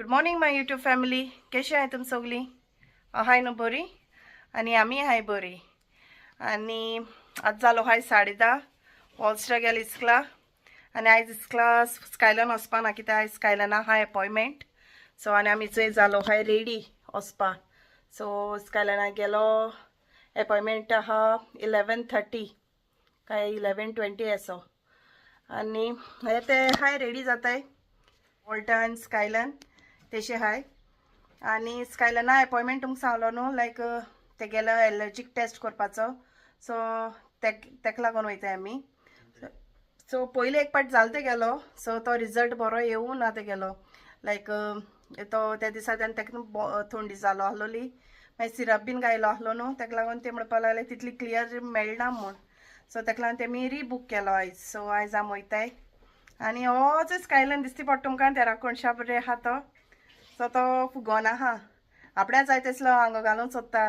Morning my YouTube family, कशी आहे तुम सगळी? हाय न्हू बरी? आनी आमी हाय बरी. आनी आज जालो हाय 10:30. वॉलस्टर गेलो इस्कला आनी आयज इस्कला स्कायलन वचपा ना, कित्याक आयज स्कायलना आहा एपॉयमेंट. सो आनी आमी चोय जालो हाय रेडी वचपा. सो स्कायलना गेलो, एपॉयमेंट आहा 11:30 काय 11:20 असो. आनी हे ते हाय रेडी जाताय वॉल्टन स्कायलन तेशे हाय. आनी स्कायलना एपॉयमेंट तुमकां सांगलो न्हू, लायक तेगेलो एलर्जीक टेस्ट करपाचो. सो तेक लागून वयताय आमी. सो पयलीं एक पाट जालो तेगेलो, सो तो रिजल्ट बरो येवूं ना तेगेलो. लायक तो त्या दिसा तेन्ना ताका थंडी जालो आसलोली, मागीर सिरप बीन घायलो आसलो न्हू, ताका लागून ते म्हणपाक लागले तितली क्लियर मेळना म्हूण. सो ताका लागून तेमी रिबूक केलो आयज. सो आयज आमी वयताय. आनी होच स्कायलन दिसती पडटा तुमकां, तेरा कोणशा बरे आहा तो. सो तो फुगोन आहा, आपल्या जाय तसलो हांगा घालूंक सोदता.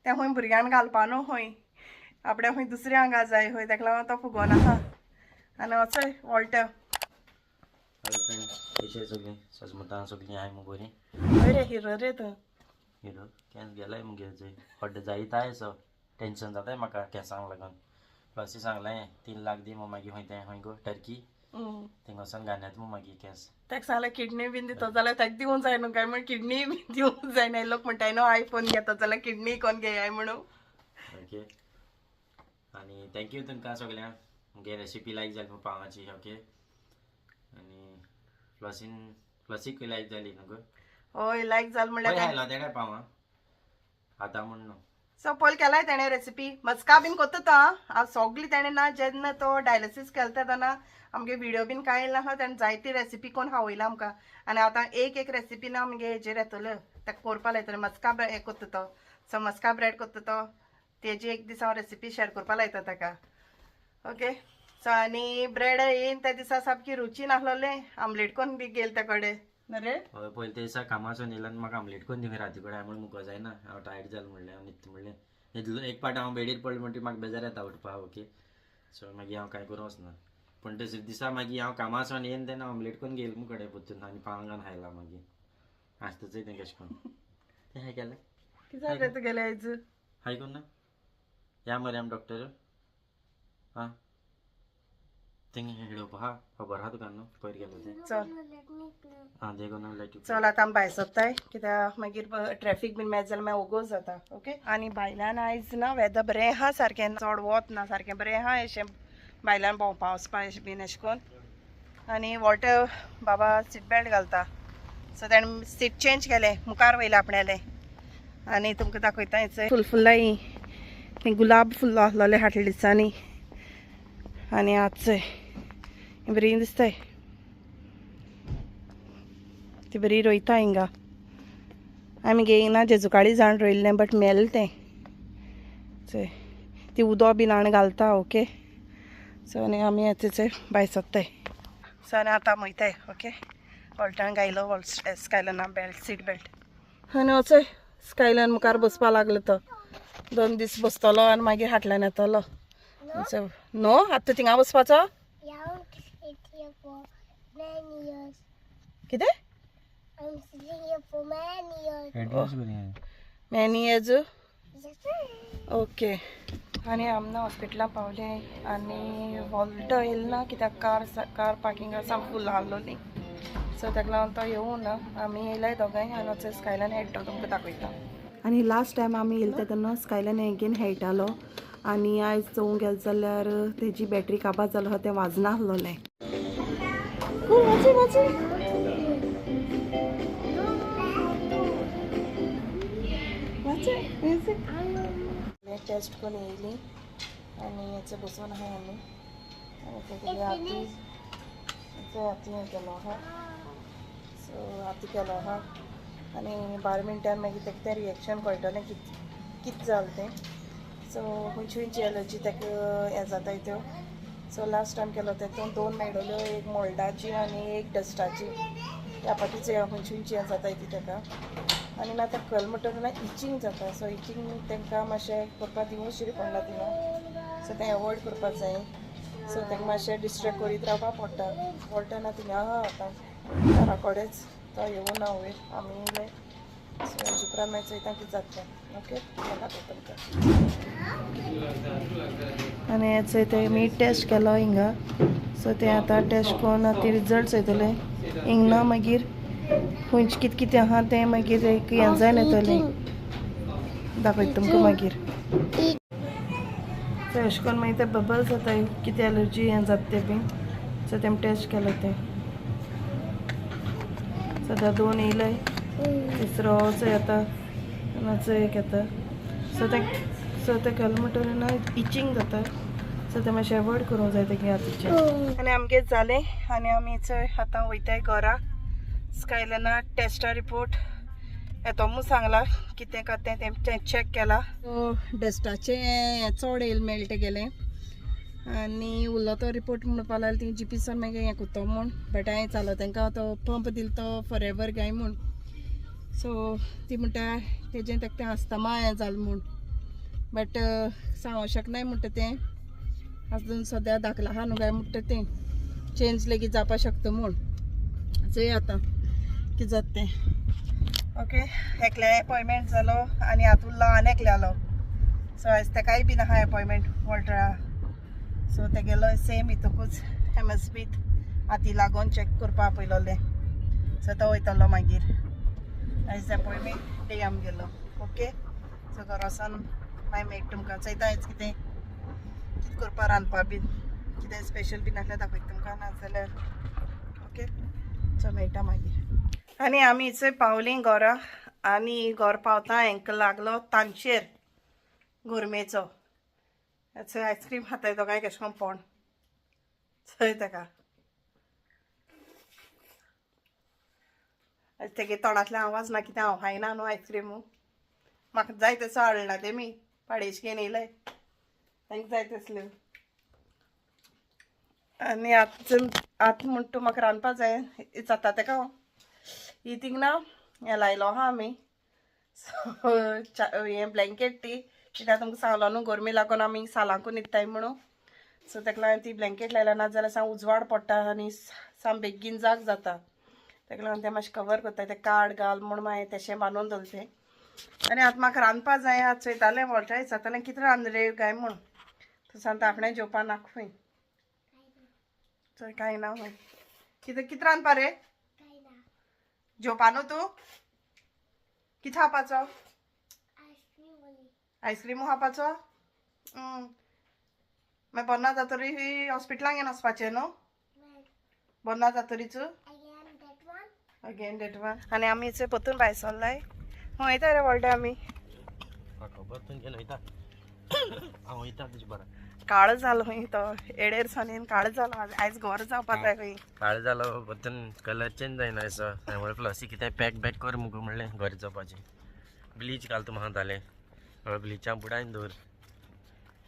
तें खंय भुरग्यान घालपा न्हू, खंय आपल्या खंय दुसऱ्या हांगा जाय खंय, ताका लागून तो फुगोन आहा. आनी वचय वॉल्टर. हॅलो फ्रेंड्स, कशी सगळीं? सजमता सगळीं हाय मगो बरी? हय रे, हिरो रे तूं. हिरो केंस गेलाय मुगे, हड्ड जायत आहे. सो टेन्शन जाताय म्हाका केंसांक लागून. प्लस सांगलें 3 लाख दी मग मागीर खंय तें खंय गो टर्की थिंग वचोन घालण्यात मग मागीर केंस. ताका सांगलें किडनी बीन दितो जाल्यार ताका दिवंक जाय न्हू काय म्हण, किडनी बीन दिवंक जायना. लोक म्हणटाय न्हू आयफोन घेतो जाल्यार किडनी कोण घेयाय म्हणून. ओके, आनी thank you तुमकां सगळ्यांक. मुगे रेसिपी लायक जाली पावाची. ओके, आनी फ्लॉसीन फ्लॉसीक लायक जाली न्हू गो? हय, लायक जाल म्हणल्यार खायलो तेणें पावां आतां म्हण न्हू. सो पयलीं केलाय तेणें रेसिपी मस्का बीन कोत्ता तो. हांव सगली तेणें ना, जेन्ना तो डायलिसीस केलो तेन्ना आमगे विडियो बीन कांय येयला आहा, तेणें जायती रेसिपी कोन्न खावयला आमकां. आनी आतां एक एक रेसिपी ना आमगे हेजेर येतल्यो, ताका करपा लायतलें. मस्का हें कोत्ता तो. सो मस्का ब्रेड कोत्ता तो, तेजी एक दीस हांव रेसिपी शेअर करपा लायता ताका. ओके, सो आनी ब्रेड येयन त्या दिसा सामकी रुची नासलोलें, आमलेट कोन्न बी गेल त्या कडेन न्हू रे. हय, पयले त्या दिसा कामासून येयला आनी म्हाका आमलेट कोन्न दी राती कडेन. हांवें म्हणलें मुको जायना, हांव टायर्ड जालें म्हणलें, हांव न्हिदता म्हणलें. न्हिदलो एक पाट हांव बेडीर पडलें म्हणटकीर म्हाका बेजार येता उठपाक. ओके, सो मागीर हांव कांय करूं वचना. पूण दुसरे दिसा मागीर हांव कामासून येयन तेन्ना आमलेट कोन्न घेयलें मुकडे परतून आनी पावां घालून खायला. मागीर आसताच तें कशें करून तें हाय केलें. कितें जालें तुगेलें आयज? हाय कोन्न ना या मरे आम डॉक्टर. आं थिंग हिडोवपा आहा, खबर आहा तुका न्हू पयर गेलो तें. चल आं देखून हांव लायटी. चल आतां आमी भायर सोदताय, कित्याक मागीर ट्रॅफीक बीन मेळत जाल्यार मागीर ओगोज जाता. ओके, आनी भायल्यान आयज ना वेदर बरें आहा सारकें, चड वत ना, सारकें बरें आहा अशें भायल्यान भोंवपा वचपा अशें बीन अशें कोन्न. आनी वॉल्टर बाबा सीट बेल्ट घालता. सो तेणें सीट चेंज केलें, मुखार वयलें आपणालें. आनी तुमकां दाखयता हें फुलफुल्लां, ती गुलाब फुल्लो आसलोले फाटल्या दिसांनी. आनी आज चोय बरी दिसताय ती, बरी रोयता हिंगा. आमी घेयना जेजुकाळी जाण रोयल्लें, बट मेल तें. चोय ती उदक बीन हाण घालता. ओके, सो आनी आमी आतां चोय भायर सोदताय. सो आनी आतां वयताय. ओके, वॉल्टान घायलो वॉल स्कायलना बेल्ट, सीट बेल्ट. आनी वचय स्कायलन मुखार बसपा लागलो तो. 2 दीस बसतलो आनी मागीर हाटल्यान येतलो. न्हू आतां तूं थिंगा बसपाचो? कितें? Many years? Okay. आनी आमी ना हॉस्पिटलान पावले आनी वॉल्टर येयलो ना, कित्याक कार पार्किंगा सामकी फूल आहलोली. सो ताका लागून तो येवूं ना. आमी येयले दोगांय आनी वचून स्कायलन हेडटो तुमकां दाखयता. आनी लास्ट टायम आमी येयले तेन्ना स्कायलन हेगेन हेडटालो. आनी आयज चोवंक गेले जाल्यार तेजी बॅटरी काबार जालो आहा, तें वाजना आहलोलें. वाचय वाचय वाचय. टेस्ट करून येयली आनी हेचे बसून आहा आमी. आनी तेगे हाती हाती हें केलो आहा. सो हाती केलो आहा आनी 12 मिनटान मागीर तेका तें रिएक्शन कळटलें कित जालें तें. सो खंयची खंयची एलर्जी ताका हें जाताय त्यो. सो लास्ट टायम केलो तेतून 2 मेळ्ळ्यो, एक मोल्डाची आनी एक डस्टाची. ह्या पाटीच खंयची खंयची हें जाताय ती ताका. आनी ना ताका कल म्हणटा तेन्ना इचींग जाता. सो इचींग तांकां मातशें करपाक दिवूं शिरी पडना थिंगा. सो तें एवॉयड करपाक जाय. सो ताका मातशें डिस्ट्रेक्ट करीत रावपाक पडटा. पडटा ना थिंगा आहा आतां घरा कडेच. तो येवूं ना वयर, आमी येयले. सो हेजे उपरांत मागीर चोयता कितें जाता तें. ओके, दाखयता तुमकां. आनी चोय ते मी टेस्ट केलो हिंगा. सो ते आतां टेस्ट करून आतां रिजल्ट चोयतले हिंग ना, मागीर खंयचे कितें कितें आहा तें मागीर एक हें जायन येतलें, दाखयता तुमकां मागीर. सो अशें करून मागीर ते बबल्स जाता, कितें एलर्जी हें जाता तें बीन. सो तेम टेस्ट केलो तें सद्या दोन येयले, तिसरो चोय येता चोय एक येता. सो तें केलें म्हणटकीर ना इचींग जाता. सो तें मातशें एवॉयड करूंक जाय तेगे हातीचें. आनी आमगेर जालें आनी आमी चोय आतां वयताय घरा. स्कायलना टेस्टा रिपोर्ट येतो म्हूण सांगलां, कितें का तें तें चॅक केलां. सो डस्टाचें चड येयल मेळटा गेलें आनी उरलो तो रिपोर्ट म्हणपाक लागलो ती जी पी सान मागीर हें करतो म्हूण. बट हांवें चालो तांकां तो पंप दिलो तो फॉर एवर गाय म्हूण. सो ती म्हणटा तेजें ताका तें आस्तामा हें जालें म्हूण, बट सांगूंक शकनाय म्हणटा तें आजून सद्या दाखला आहा न्हू काय म्हणटा तें चेंज लेगीत जावपाक शकता म्हूण. चोय आतां कितें जाता तें. ओके, एकल्या एपॉयमेंट जालो आनी आतां उरलो आनी एकल्यालो. सो आयज तेकाय बीन आहा एपॉयमेंट वॉल्टरा. सो तेगेलो सेम हितूकूच एम एस बीत हाती लागून चॅक करपा आपयलोलें. सो तो वयतलो मागीर आयज एपॉयमेंट डे आमगेलो. ओके, सो घरा वचोन मागीर मेळटा तुमकां. चोयता आयज कितें कितें करपा, रांदपा बीन कितें स्पेशल बीन आसल्यार दाखयता तुमकां, नाजाल्यार ओके. सो मेळटा मागीर. आनी आमी चोय पावलीं घरा आनी घर पावता हांकां लागलो तांचेर गोरमेचो. चोय आयस्क्रीम खाताय दोगांय कशें करून पोण चोय ताका तेगे तोंडांतल्यान आवाज ना कितें हांव खायना न्हू आयस्क्रीम. म्हाका जाय तसो हाडना तेमी, पाडेश घेवन येयले तांकां जाय तसल्यो. आनी आतां आतां म्हणटा म्हाका रांदपा जाय जाता तेका हांव ही थिंग ना हें लायलो आहा आमी. सो हें ब्लँकेट ती कित्याक तुमकां सांगलो न्हू गरमी लागून आमी सालांकू न्हिदताय म्हणून. सो तेका लागून ती ब्लँकेट लायला, ना जाल्यार साम उजवाड पडटा आनी साम बेगीन जाग जाता. तेका लागून तें मातशें कवर करता, तें कार्ड घाल म्हूण मागीर तेशें बांदून दवरलें. आनी आतां म्हाका रांदपा जाय. आतां चोयतालें वॉल्टा जातालें कितें रांद रे काय म्हूण. तूं सांगता आपणें जेवपा नाका खंय. चोय कांय ना खंय. कितें कितें रांदपा रे जेवपा न्हू तूं कितें खावपाचो? आयस्क्रीम खावपाचो? मागीर बरो ना जातरी हॉस्पिटलांक घेवन वचपाचें न्हू, बरो ना जातरीच अगेन that one. आनी आमी चोय परतून भायर सरलाय. खंय वयता रे व्हडले आमी? खबर घेवन वयता हांव, वयता तुजे बरा. काळो जालो खंय तो एडेर सोनेन काळो जालो. आयज घर जावपा जाय खंय. काळो जालो परतून कलर चेंज जायना असो. हांवें फ्लॉसी कितें पॅक बॅक कर मुगो म्हणलें घर जावपाचें. ब्लीच घालता म्हाका जालें ब्लिचा बुडायन दवर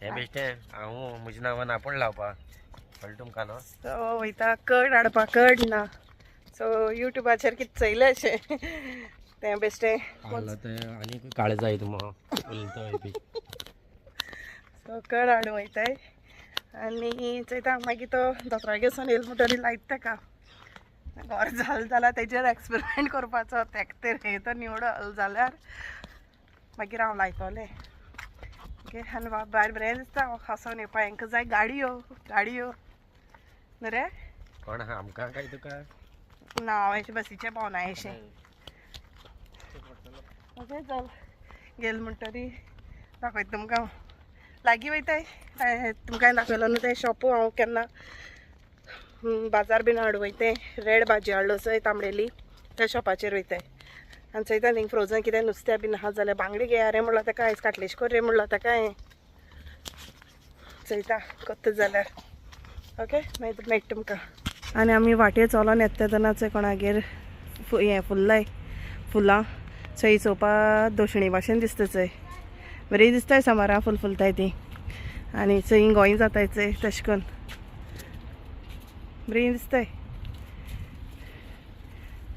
हें बेश्टें हांव म्हज्या नांवान आपूण लावपा कळटा तुमकां न्हू. सो वयता कड हाडपा, कड ना. सो युट्यूबाचेर कितें चोयलें अशें तें बेश्टें आनी काळें जाय तुमकां उलयता बी. सो कड हाडूं वयताय आनी चोयता मागीर तो दोतोरागेर वचोन येयलो म्हणटरी लायता तेका. घर जालें जाल्यार तेजेर एक्सपेरिमेंट करपाचो तेका ते तो निवडो जाल्यार मागीर हांव लायतलें. ओके, आनी भायर बरें दिसता हांसोन येवपा. हांकां जाय गाडयो गाडयो न्हू रे. कोण आहा आमकां काय तुका? ना हांव अशें बसीचें पावना अशें. ओके चल गेल म्हणटरी दाखयता तुमकां. लागीं वयताय तुमकां दाखयलो न्हू तें शॉपू. हांव केन्ना बाजार बीन हाडूं वयताय, रेड भाजी हाडलो चोय तांबडेली त्या शॉपाचेर वयताय. आनी चोयता थिंग फ्रोजन कितें नुस्तें बीन आहा जाल्यार बांगडे घेया रे म्हणलो तेका, आयज काटलेश कर रे म्हणलो तेका. हांवें चोयता कोत्ता जाल्यार. ओके मागीर मेळटा तुमकां. आनी आमी वाटेर चलोन येता तेन्ना चोय कोणागेर हें फुल्लाय फुलां चोय चोवपा दोशणी भाशेन दिसता चोय, बरी दिसताय समारा फूल फुलताय ती. आनी चोय गोंय जाताय चोय तशें करून बरी दिसताय.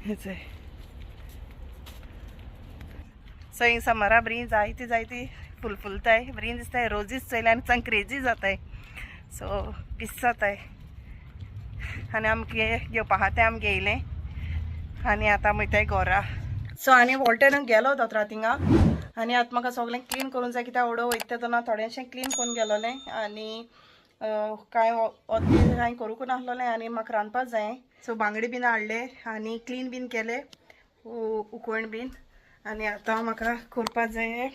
हें चोय चोय समारा बरी जायती जायती फूल फुलताय, बरी दिसताय. रोजीच चोयले आनी चांग क्रेजी जाताय. सो पीस जाताय. आनी आमगे घेवपा आहा तें आमी घेयलें. आनी आतां वयताय घरा. सो आनी वॉल्टर गेलो दोतोरा थिंगा आनी आतां म्हाका सगळें क्लीन करूंक जाय कित्याक ओडो वयता तेन्ना थोडेंशें क्लीन करून गेलोलें आनी कांय अर्दें कांय करूंक नासलोलें आनी म्हाका रांदपाक जाय. सो बांगडे बीन हाडले आनी क्लीन बीन केले उकवण बीन आनी आतां म्हाका करपाक जाय.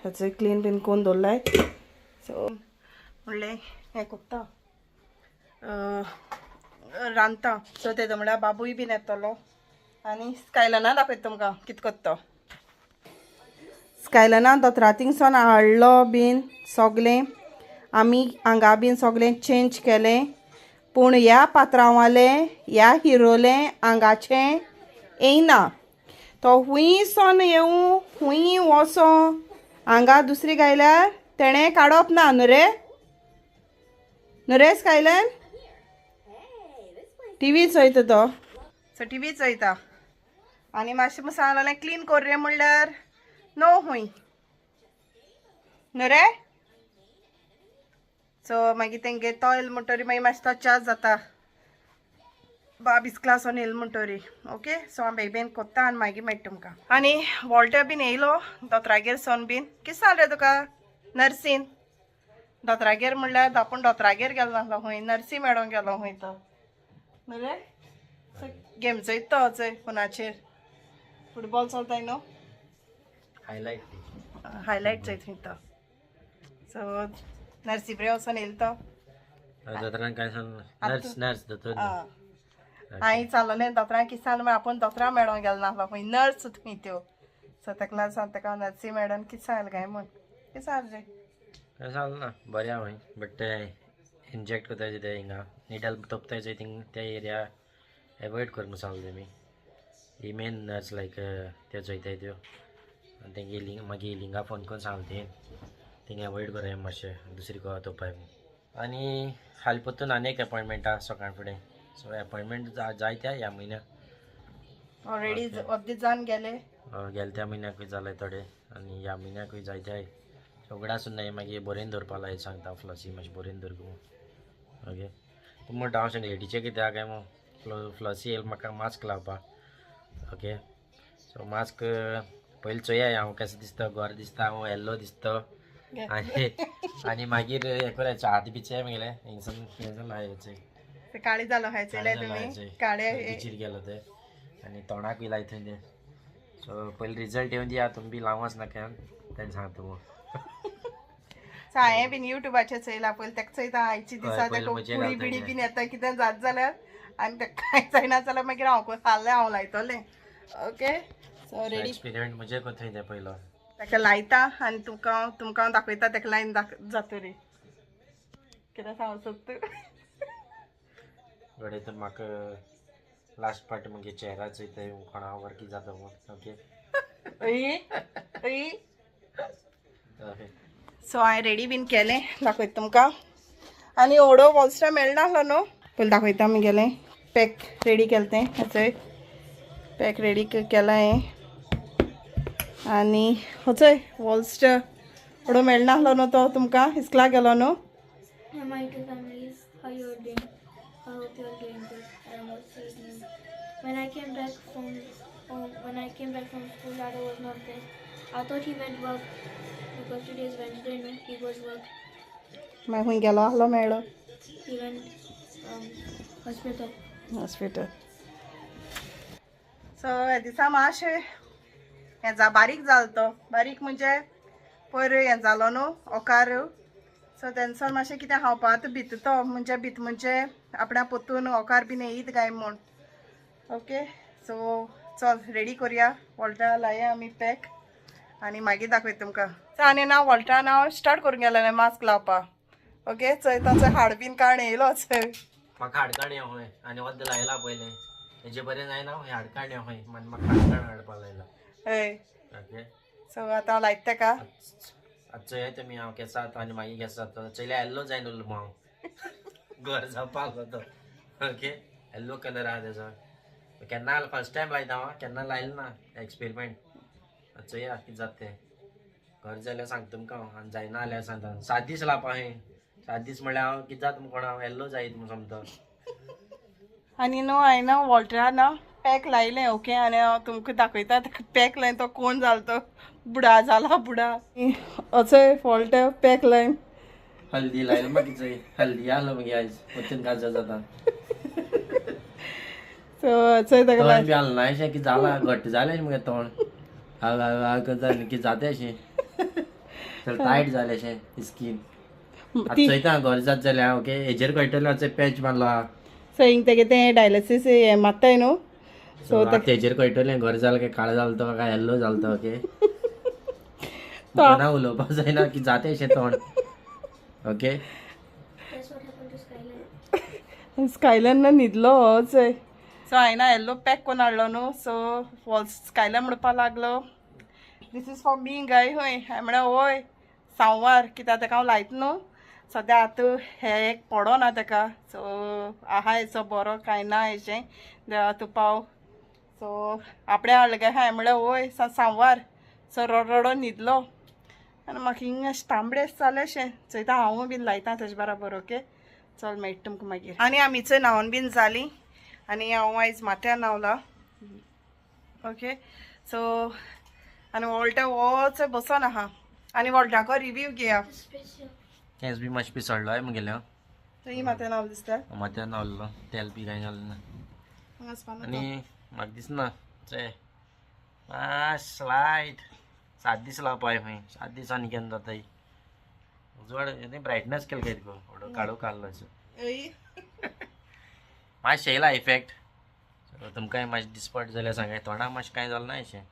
हाचो क्लीन बीन करून दवरलाय. सो म्हणलें हें कोत्ता रांदता. सो तेदो म्हळ्यार बाबूय बीन येतलो आनी स्कायलना दाखयता तुमकां कितें कोत्ता. स्कायलना दोतोरा थिंगसून हाडलो बीन सगळें आमी हांगा बीन सगळें चेंज केलें पूण ह्या पात्रांवालें ह्या हिरोलें आंगाचें येयना. तो हुंयसोन येवं हुंय वचों हांगा दुसरी गायल्यार तेणें काडप ना न्हू रे न्हू रे स्कायलन. टिवी चोयता तो. सो टिवी चोयता आनी मातशें सांगलें क्लीन कर रे म्हणल्यार नो हुंय न्हू रे. सो मागीर तेंगे तो येयलो म्हणटरी मागीर मातशें तो चार्ज जाता बाब इस्कलासोन येयलो म्हणटरी. ओके सो हांव बेगीन बेगीन कोत्ता आनी मागीर मेळटा तुमकां. आनी वॉल्टर बीन येयलो दोतोरागेर सोन बीन. कितें सांगलें रे तुका नर्सीन? दोतोरागेर म्हणल्यार आपूण दोतोरागेर गेलो नासलो खंय नर्सी मेळोंक गेलो खंय तो न्हू रे. सो गेम चोयता तो चोय फोनाचेर फुटबॉल चलताय न्हू हायलायट हायलायट चोयता थंय तो. सो नर्सी बरें वचोन येयलो तो. दोतोरान काय सांगलें? नर्स नर्स दोतोर. हांवें चाललें दोतोरान कितें सांगलें आपूण दोतोरा मेळोंक गेलो नासलो खंय नर्स थंय त्यो. सो ताका लागून सांग ताका नर्सी मॅडम कितें सांगलें काय म्हूण. कितें सांगलें रे? काय सांगलें ना बरें आहा खंय बट ते इंजेक्ट करताय ते हिंगा निडल तोपताय चोय थिंग त्या एरिया एवॉयड कर म्हूण सांगलें तेमी. ही मेन नर्स लायक ते चोयताय त्यो आनी तेंगे हिलिंग मागीर हिलिंगा फोन करून सांगलें तें थिंग एवॉयड कराय मातशें दुसरी गोवा तोपाय म्हूण. आनी हालीं परतून आनी एक एपॉयंटमेंट आहा सकाळ फुडें. सो एपॉयंटमेंट जायते ह्या म्हयन्याक ऑलरेडी अर्दे जावन गेले. गेले त्या म्हयन्याकूय जाले थोडे आनी ह्या म्हयन्याकूय जायते. सो उगडासून न्हय मागीर बरोवन दवरपा लाय सांगता फ्लॉसी मातशें बरोवन दवर गो. ओके तूं म्हणटा हांव सांगलेटीचें कित्याक काय मग फ्लॉसी येयलो म्हाका मास्क लावपा. ओके सो मास्क पयलीं चोया हांव केसो दिसता गोरो दिसता हांव येल्लो दिसता आनी आनी मागीर हें करायचें हात बी चोय मगेले हिंगसून हिंगसून लायाचें ते काळे जालो हाय चोयले तुमी काळे बिचीर गेलो ते आनी तोंडाकूय लायता ते. सो पयलीं रिजल्ट येवन दिया तुमी बी लावंक वचनाका तेन्ना सांगता मग. सो हांवें बीन युट्यूबाचेर चोयला पयलीं ताका चोयता आयचे दिसा पयलीं ताका म्हजेर पुडी घालता बिडी तें. बीन येता कितें जात जाल्यार आनी ताका कांय जायना जाल्यार मागीर हांव खाल्लें हांव लायतलें. ओके सो रेडी एक्सपेरिमेंट म्हजे करता तें पयलो. ताका लायता आनी तुमकां तुमकां दाखयता ताका लायन जातरी कितें सांगू सोदता तूं? घडये तर म्हाका लास्ट पार्ट मागीर चेहरा चोयता कोणा वरकी जाता म्हूण. ओके सो हांवें रेडी बीन केलें दाखयता तुमकां. आनी ओडो वॉल्स्टर मेळनासलो न्हू पयलीं दाखयता मुगेलें पॅक रेडी केलें तें. चोय पॅक रेडी केलां हांवें आनी हो चोय वॉल्स्टर ओडो मेळनासलो न्हू तो तुमकां इस्कला गेलो न्हू. Hi my two families, how you are doing? I hope you are doing good. I am also doing. When I came back from school, Dada was not there. I thought he went work because today is Wednesday. No, he goes work. मागीर खूंय गेलो आहलो मेळ्ळो? He went hospital. Hospital. So ह्या दिसा मातशें हें जा बारीक जालो तो बारीक म्हणजे पयर हें जालो न्हू ओकार. सो तेन्ना मातशें कितें खावपाक भिता तो म्हणजे भीत म्हणजे आपणा पोतून ओकार बीन येयत काय म्हूण. ओके सो चल रेडी करुया वॉल्टा लाया आमी पॅक आनी मागीर दाखयता तुमकां. सो आनी ना वॉल्टान हांव स्टार्ट करूंक गेलें मास्क लावपाक. ओके चोय ताचो हाड बीन काण येयलो चोय. म्हाका हाडकाण यो खंय आनी वद्द लायला पयलें हेजे बरें जायना खंय हाडकाण यो खंय आनी म्हाका हाडकाण हाडपा लायला. हय ओके सो आतां हांव लायता तेका. आतां चोया तुमी हांव केसो जाता आनी मागीर केसो जाता. चोयल्या येल्लो जायन उरलो हांव घर जावपाक आसलो तो. ओके येल्लो कलर आहा तेजो. केन्ना फर्स्ट टायम लायता हांव केन्ना लायलें ना एक्सपेरिमेंट. आतां चोया कितें जाता तें. घर जाल्यार सांगता तुमकां हांव आनी जायना जाल्यार सांगता. 7 दीस लावपा खंय 7 दीस म्हणल्यार हांव कितें जाता कोणा हांव येल्लो जायत म्हूण समजता. आनी न्हू हांवें ना वॉल्टरा ना पॅक लायलें ओके. आनी हांव तुमकां दाखयता पॅक लायन तो कोण जालो तो बुडा जाला बुडा अचय फॉल्ट पॅक लायन. हल्दी लायलं मागीर हल्दी आलो मागीर आयज वचून गाजर जाता. सो अचय ताका तोंड बी हालना अशें की जाला घट्ट जालें मगे तोंड हाल हाल हाल करता की जाता अशें टायट जालें अशें स्कीन. आतां चोयता घर जात जाल्यार ओके हेजेर कळटलें अशें पॅच मारलो आहा. सो हिंग तेगे तें डायलिसीस हें मात्ताय न्हू. सो आतां तेजेर कळटलें घर जालें काय काळो जालो तो काय येल्लो जालो तो ओके. ना उलोवपाक जायना की जाता अशें तोंड okay. That's what happened to Skyline. स्कायलन ना न्हिदलो होच. सो हांवें ना येल्लो पॅक करून हाडलो न्हू. सो फॉल्स स्कायलन म्हणपाक लागलो this is for me गाय हय. हांवें म्हणलें हय सांवार कित्याक ताका हांव लायता न्हू सद्या आतां हें एक पडना ताका. सो आहा हेचो बरो कांय ना अशें देवा तूं पाव. सो आपणें हाडलें काय हांवें म्हणलें हय सांवार. सो रडो न्हिदलो आनी म्हाका हिंग अशें तांबडें जालें अशें चोयता हांवूय बीन लायता तेजे बराबर ओके. चल मेळटा तुमकां मागीर. आनी आमी चोय न्हांवन बीन जालीं आनी हांव आयज माथ्यार न्हांवला ओके. सो आनी वॉल्टा हो बसोन आहा आनी वॉल्टाको रिव्यू घेया. Special. केंस बी मातशें पिसडलो हय मुगेलें. तुंय माथ्यार न्हांवलो दिसता. माथ्यार न्हांवलो तेल बी कांय घालना आनी म्हाका दिसना चोय मातशें लायट 7 दीस लावपा खंय 7 दिसांनी केन्ना जाता उजवाड ब्रायटनस केलं काय तुका व्हडलो काळो काडलो असो मातशें येयला इफेक्ट. तुमकांय मातशें डिस्पट जाल्यार सांगाय तोंडाक मातशें कांय जालें ना अशें.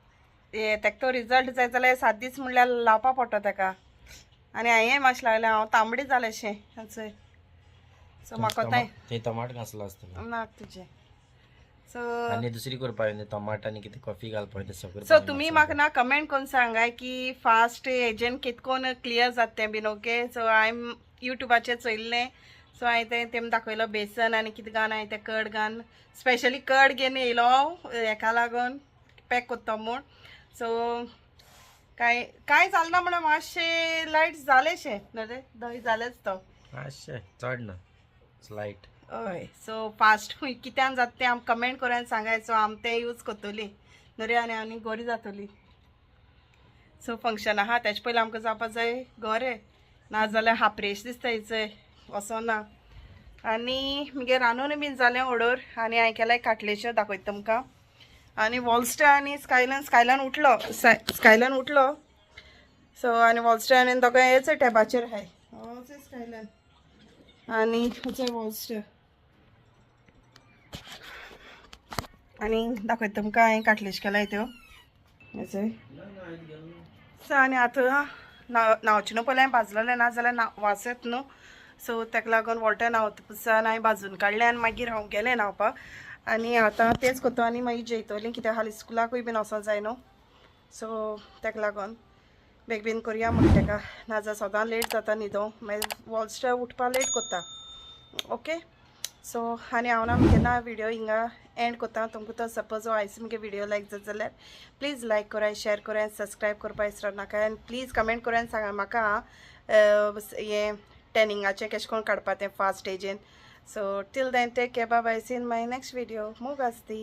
ए तेका तो रिजल्ट जाय जाल्यार 7 दीस म्हणल्यार लावपा पडटा तेका. आनी हांवें मातशें लायलें हांव तांबडी जालें अशें चोय. सो म्हाका ते टमाट घासलो आसतलो नाक तुजें. सो आनी दुसरी करपाक जाय टमाट आनी कितें कॉफी घालपाक जाय सगळें. सो तुमी म्हाका ना कमेंट करून सांगाय की फास्ट हेजेन कितकोन क्लियर जाता तें बीन ओके. सो हांवें युट्यूबाचेर चोयल्लें. सो हांवें तें तेम दाखयलो बेसन आनी कितें घान हांवें तें कर्ड घान स्पेशली कर्ड घेवन येयलो हांव हेका लागून पॅक कोत्तो म्हूण. सो कांय कांय जालें ना म्हणून मातशें लायट जालेंशें न्हू रे दही जालेंच तो मातशें चड ना लायट. हय सो फास्ट कित्यान जाता तें आम कमेंट करून सांगाय. सो आम तें यूज करतली न्हू रे आनी आनी गोरी जातली. सो फंक्शन आहा तेजे पयलीं आमकां जावपा जाय गोरे नाजाल्यार हापरेश दिसता हिचय वचोना. आनी मुगे रांदून बीन जालें ऑर्डर आनी हांवें केल्यार काटलेच्यो दाखयता तुमकां. आनी वॉलस्टर आनी स्कायलन स्कायलन उठलो स्कायलन उठलो. सो आनी वॉलस्टर आनी दोगांय हेच टॅबाचेर आहाय स्कायलन आनी वॉलस्टर. आनी दाखयता तुमकां हांवें काटलेश केलाय त्यो हेचय. सो आनी आतां न्हांवचें न्हू पयलीं हांवें भाजलेलें ना जाल्यार वास येता न्हू. सो ताका लागून वॉल्टर न्हांवता पुसान हांवें भाजून काडलें आनी मागीर हांव गेलें न्हांवपाक. आनी आतां तेंच करता आनी मागीर जेयतलीं कित्याक हालीं स्कुलाकूय बीन वचोंक जाय न्हू. सो ताका लागून बेग बेगीन करया म्हणटा ताका नाजाल्यार सदां लेट जाता न्हिदोंक मागीर वॉलस्टर उठपा लेट करता ओके. सो आनी हांव ना मुगे ना व्हिडियो हिंगा एंड करता. तुमकां तो सपोज आयज मुगे व्हिडियो लायक जात जाल्यार प्लीज लायक कराय शेअर कराय सबस्क्रायब करपा विसर नाका. आनी प्लीज कमेंट करून सांगा म्हाका हें टॅनिंगाचें कशें करून काडपा तें fast एजीन. So till then take care, bye bye, see in my next video. मोग आसती.